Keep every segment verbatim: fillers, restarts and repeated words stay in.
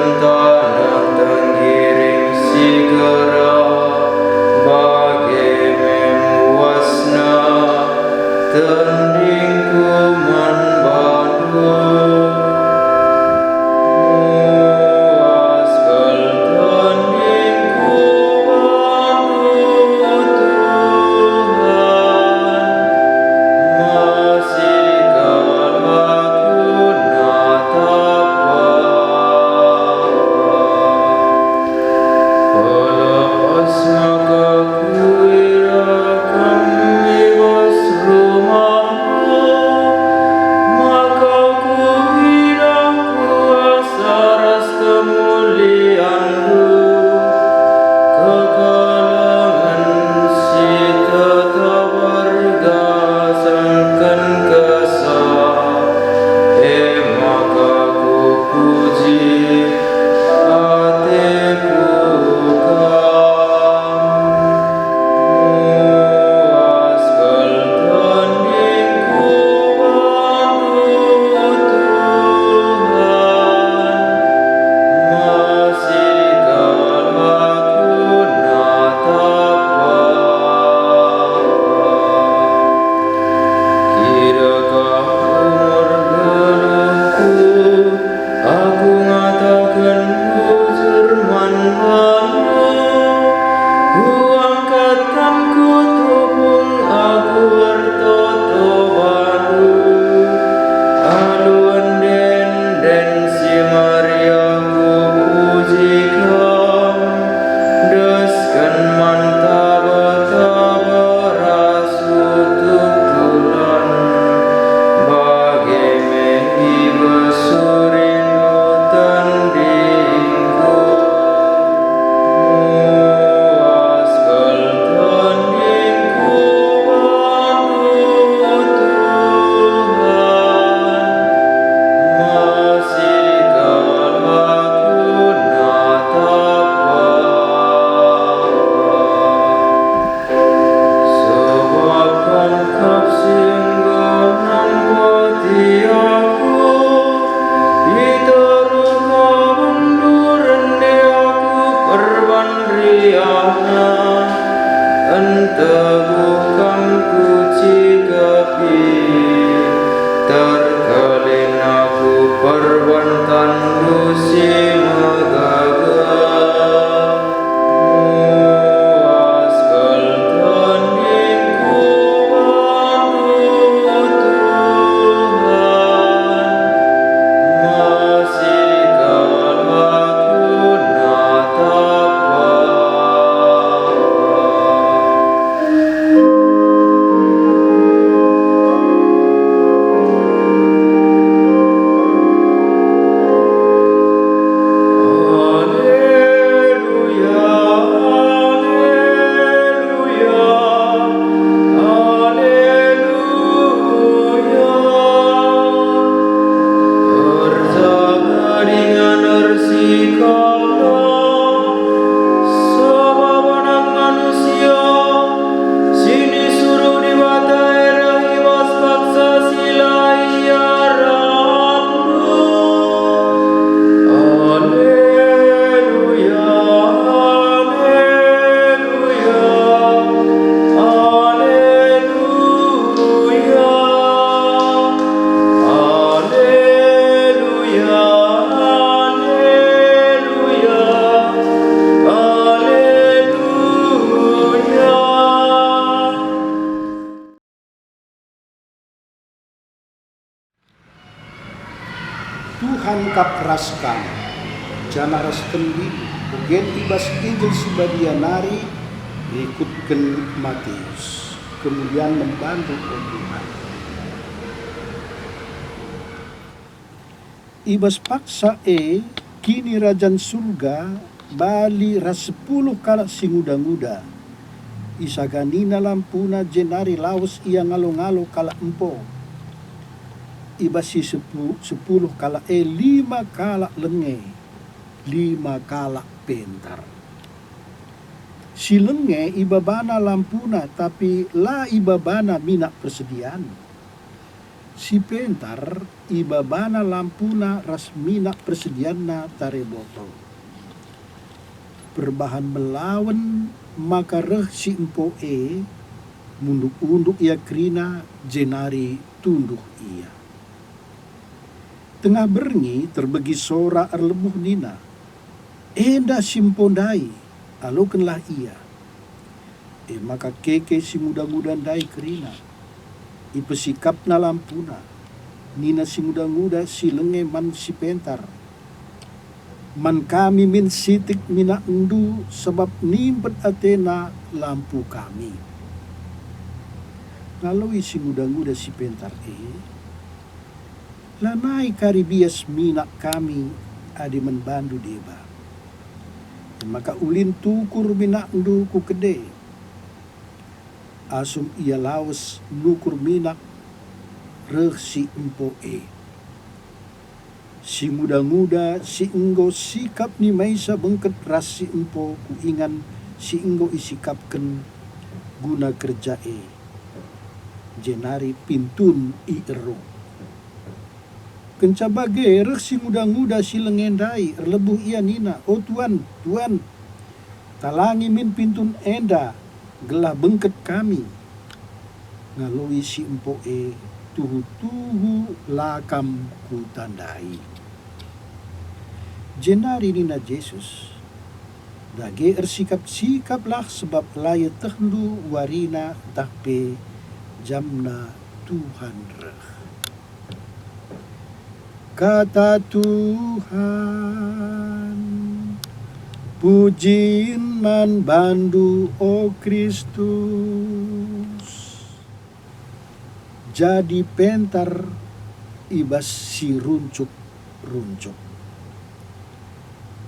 Taneh tenggiring si gerah, bage me muasna tendingku man bandu. Muas kal tendingku bandu, Tuhan. Masi kal aku natap Bapa. Pelepas maka kuidah kam i bas rumahmu, maka kuidah kuasa ras kemulianNdu. Kekelengen si tetap ergasangken Kesah, e maka kupuji ateku Kam. Muas kal tendingku bandu, Tuhan. Masi kal aku natap Bapa. Kidekah umur geluhku, aku ngataken bujur man bandu. Kuangkat tanku tupung aku ertoto bandu. Alu ende-enden si meriah kupuji Kam, desken man tabe-tabe ras utuh tulan, bage me i bas surindu tendingku. Muas kal tendingku bandu, Tuhan. Masi kal aku natap Bapa. Sebab Kam kap si enggo nampati aku, i teruh kabendu rende aku perban riahna. Enteguh Kam kucikapi, terkelin aku perban tanNdu si megaga. Muas kal tendingku bandu, Tuhan. Masi kal aku natap Bapa. Aleluya, aleluya, aleluya. Erjaga dingen ersikaplah, sebab Anak Manusia si nisuruh Dibata e reh i bas paksa si la iarapndu. Aleluya, aleluya, aleluya. Aleluya, aleluya, aleluya. Tuhan kap ras kam, janah ras tendindu, bage i bas Injil si Badia nari rikutken Matius. Kemulian man bandu, o Tuhan. I bas paksa e, Kinirajan Surga bali ras sepuluh kalak si nguda-nguda. Isaganina lampuna jenari lawes ia ngalo-ngalo kalak empo. I bas si sepu-, sepuluh kalak e lima kalak lenge, lima kalak pentar. Si lenge ibabana lampuna, tapi la ibabana minak persedian. Si pentar ibabana lampuna ras minak persedianna tare botol. Perbahan melawen maka reh si empo e, munduk-unduk ia kerina, jenari tunduh ia. Tengah berngi terbegi sora erlebuh nina, "Enda si empo ndai, alokenlah ia." E maka keke si nguda-nguda ndai kerina. Ipesikapna lampuna. Nina si nguda-nguda si lenge man si pentar, "Man kami min sitik minakndu, sabap nimpet atena lampu kami." Ngaloi si nguda-nguda si pentar e, "Lanai kari bias minak kami adi man bandu deba. E maka ulin tukur minakndu ku kede." Asum ia lawes nukur minak reh si empo e. Si nguda-nguda si enggo sikap nimaisa bengket ras si empo ku ingan si enggo isikapken guna kerja e, jenari pintun ieruk. Kenca bage reh si nguda-nguda si lenge ndai, erlebuh ia nina, "O Tuan, Tuan, talangi min pintun enda, gelah bengket kami." Ngaloi si empo e, "Tuhu-tuhu la kam kutandai." Jenari nina Jesus, "Dage ersikap-sikaplah, sebab la ietehndu warina ntah pe jamna Tuhan reh." Kata Tuhan. Pujin man bandu, o Kristus. Jadi pentar i bas si runcuk-runcuk.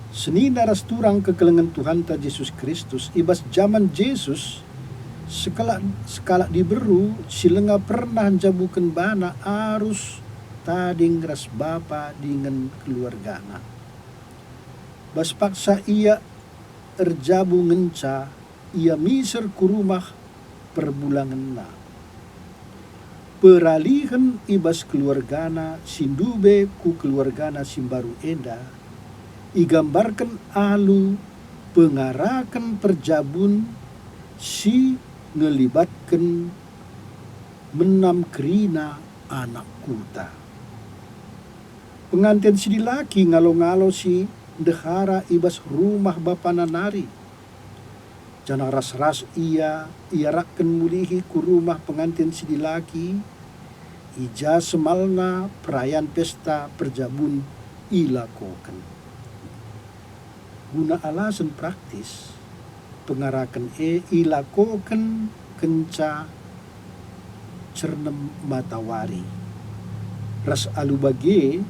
Senina ras turang kekelengen Tuhanta Jesus Kristus, i bas jaman Jesus, sekalak, sekalak diberu si langa pernah njabuken bana arus tading ras bapa dingen keluargana. Bas paksa ia erjabu ngenca ia miser ku rumah perbulangenna. Peralihen i bas keluargana si ndube ku keluargana si mbaru enda igambarken alu pengaraken perjabun si ngelibatken menam kerina anak kuta. Penganten si dilaki ngalo-ngalo si ndehara i bas rumah bapana nari. Janah ras-ras ia iarakken mulihi ku rumah penganten si dilaki, i ja semalna perayan pesta perjabun ilakoken. Guna alasen praktis, pengaraken e ilakoken kenca cernem matawari. Ras alu bage,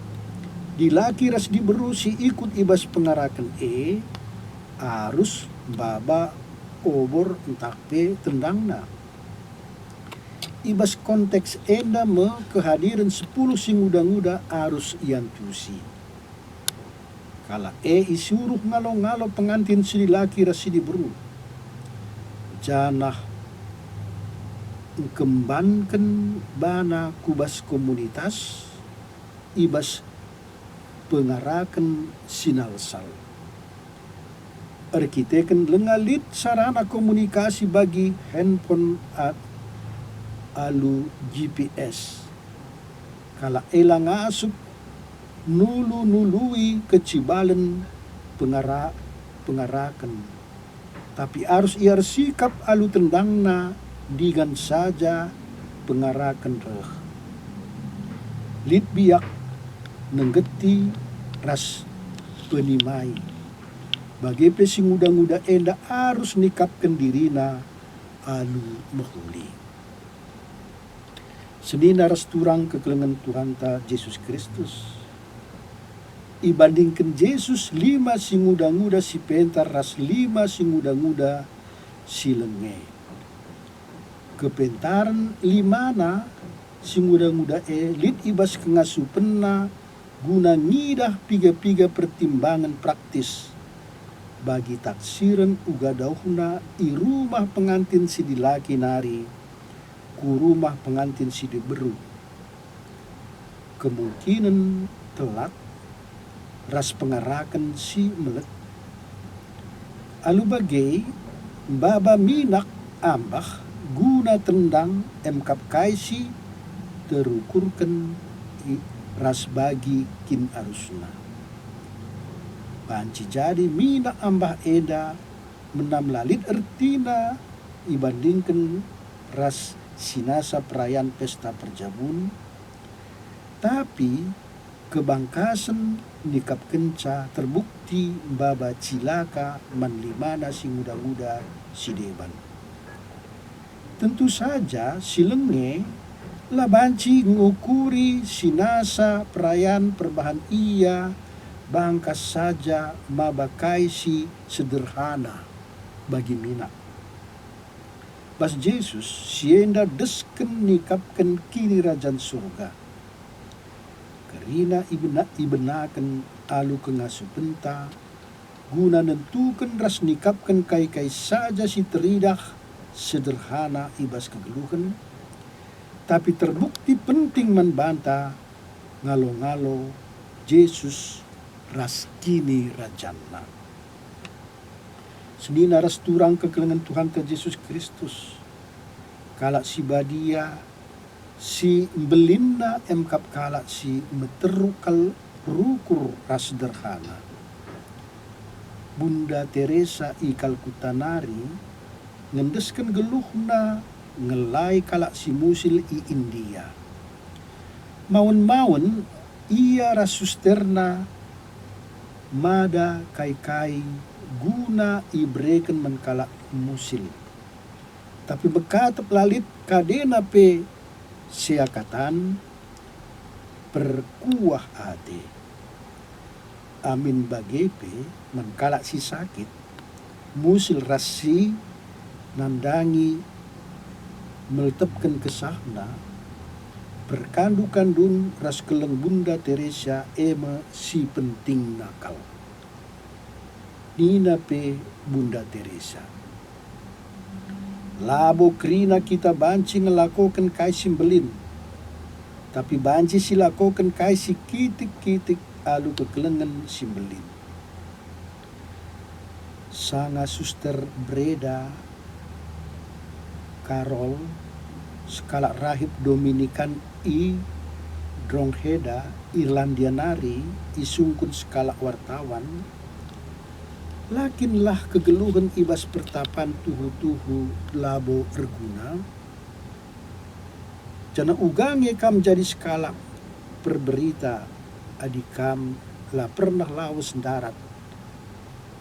dilaki ras diberu si ikut i bas pengaraken e arus maba obor ntah pe tendangna. I bas konteks enda me kehadiren sepuluh si nguda-nguda arus iantusi. Kalak e isuruh ngalo-ngalo pengantin si dilaki ras si diberu, janah engkembanken bana ku bas komunitas i bas pengaraken sinalsal. Erkiteken langa lit sarana komunikasi bagi handphone at-, alu G P S, kalak e la ngasup nulu-nului kecibalen pengara-, pengaraken, tapi arus ia ersikap alu tendangna ndigan saja pengaraken reh. Lit biak, nenggeti, ras penimai. Bage pe si nguda-nguda enda arus nikapken dirina alu mehuli. Senina ras turang kekelengen Tuhanta Jesus Kristus. Ibandingken Jesus lima si nguda-nguda si pentar ras lima si nguda-nguda si lenge. Kepentaren limana si nguda-nguda e lit i bas kengasupenna guna ngidah piga-piga pertimbangen praktis bagi taksiren uga dauhna i rumah pengantin si dilaki nari ku rumah pengantin si diberu. kemungkinen telat, ras pengaraken si melet. Alu bage, maba minak ambah guna tendang emkap kai si terukurken i-, ras bagi kin arusna. Banci jadi minak ambah enda menam la lit ertina ibandingken ras si nasa perayan pesta perjabun, tapi kebangkasen nikapkenca terbukti maba cilaka man limana si nguda-nguda si deban. Tentu saja si lenge la banci ngukuri si nasa perayan perbahan ia bangkas saja maba kai si sederhana bagi minak. Bas Jesus si enda desken nikapken Kinirajan Surga. Kerina ibena-, ibenaken alu kengasupenta guna nentuken ras nikapken kai-kai saja si teridah sederhana i bas kegeluhen, tapi terbukti penting man banta ngalo-ngalo Jesus ras Kinirajanna. Senina ras turang kekelengen Tuhanta Jesus Kristus, kalak si badia, si mbelinna emkap kalak si meteruk kal rukur ras sederhana. Bunda Teresa i Kalkuta nari ngendesken geluhna ngelai kalak si musil i India. Mawen-mawen ia ras susterna mada kai-kai guna ibereken man kalak musil. Tapi mekatep la lit kadena pe seakatan, perkuah ate. Amin bage pe man kalak si sakit, musil ras si nandangi meltepken kesahna, perkandu-kandun ras keleng Bunda Teresia e me si pentingna kal. Nina pe Bunda Teresa, "Labo kerina kita banci ngelakoken kai si mbelin, tapi banci silakoken kai si kitik-kitik alu kekelengen si mbelin." Sanga Suster Breda Karol, sekalak rahib Dominikan i Drogheda, Irlandia nari, isungkun sekalak wartawan, "La kin lah kegeluhen i bas pertapan tuhu-tuhu labo erguna? Janah uga nge kam jadi sekalak perberita adi kam la pernah lawes ndarat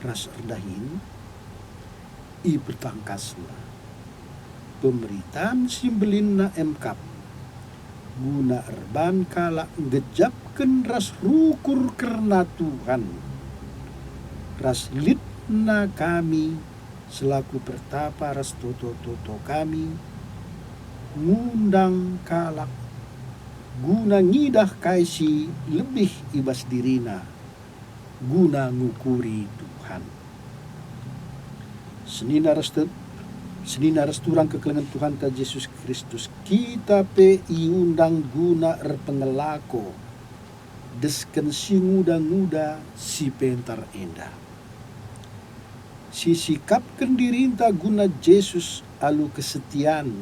ras erdahin?" Ipertangkasna pemeritan si mbelinna emkap guna erban kalak nggejapken ras rukur kerna Tuhan, ras litna kami selaku pertapa ras toto-toto kami ngundang kalak guna ngidah kai si lebih i bas dirina guna ngukuri Tuhan. Senina ras te-, senina ras turang kekelengen Tuhanta Jesus Kristus, kita pe iundang guna erpengelako desken si nguda-nguda si pentar enda. Sisikapken dirinta guna Jesus alu kesetian,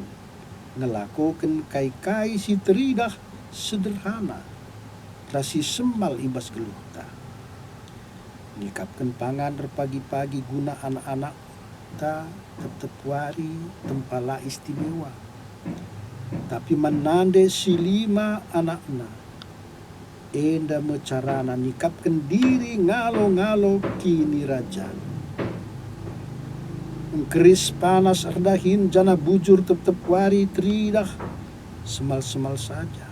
ngelakoken kai-kai si teridah sederhana, ras si semal i bas geluhta. Nikapken pangan erpagi-pagi guna anak-anakta tep-tep wari tempa la istimewa. Tapi man nande si lima anakna, enda me carana nikapken diri ngalo-ngalo Kinirajan. Engkeris panas erdahin janah bujur tep-tep wari teridah semal-semal saja.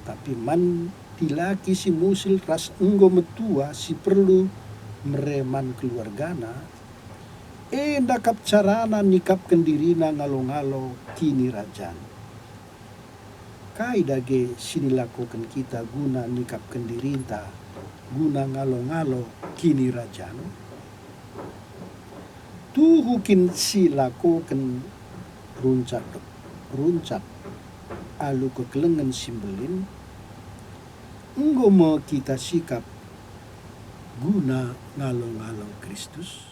Tapi man dilaki si musil ras enggo metua si perlu mere man keluargana, enda kap carana nikapken dirina ngalo-ngalo Kinirajan. Kai dage si nilakoken kita guna nikapken dirinta guna ngalo-ngalo Kinirajan? Tuhu kin si lakoken runcap, runcap alu kekelengen si mbelin? Enggo me kita sikap guna ngalo-ngalo Kristus?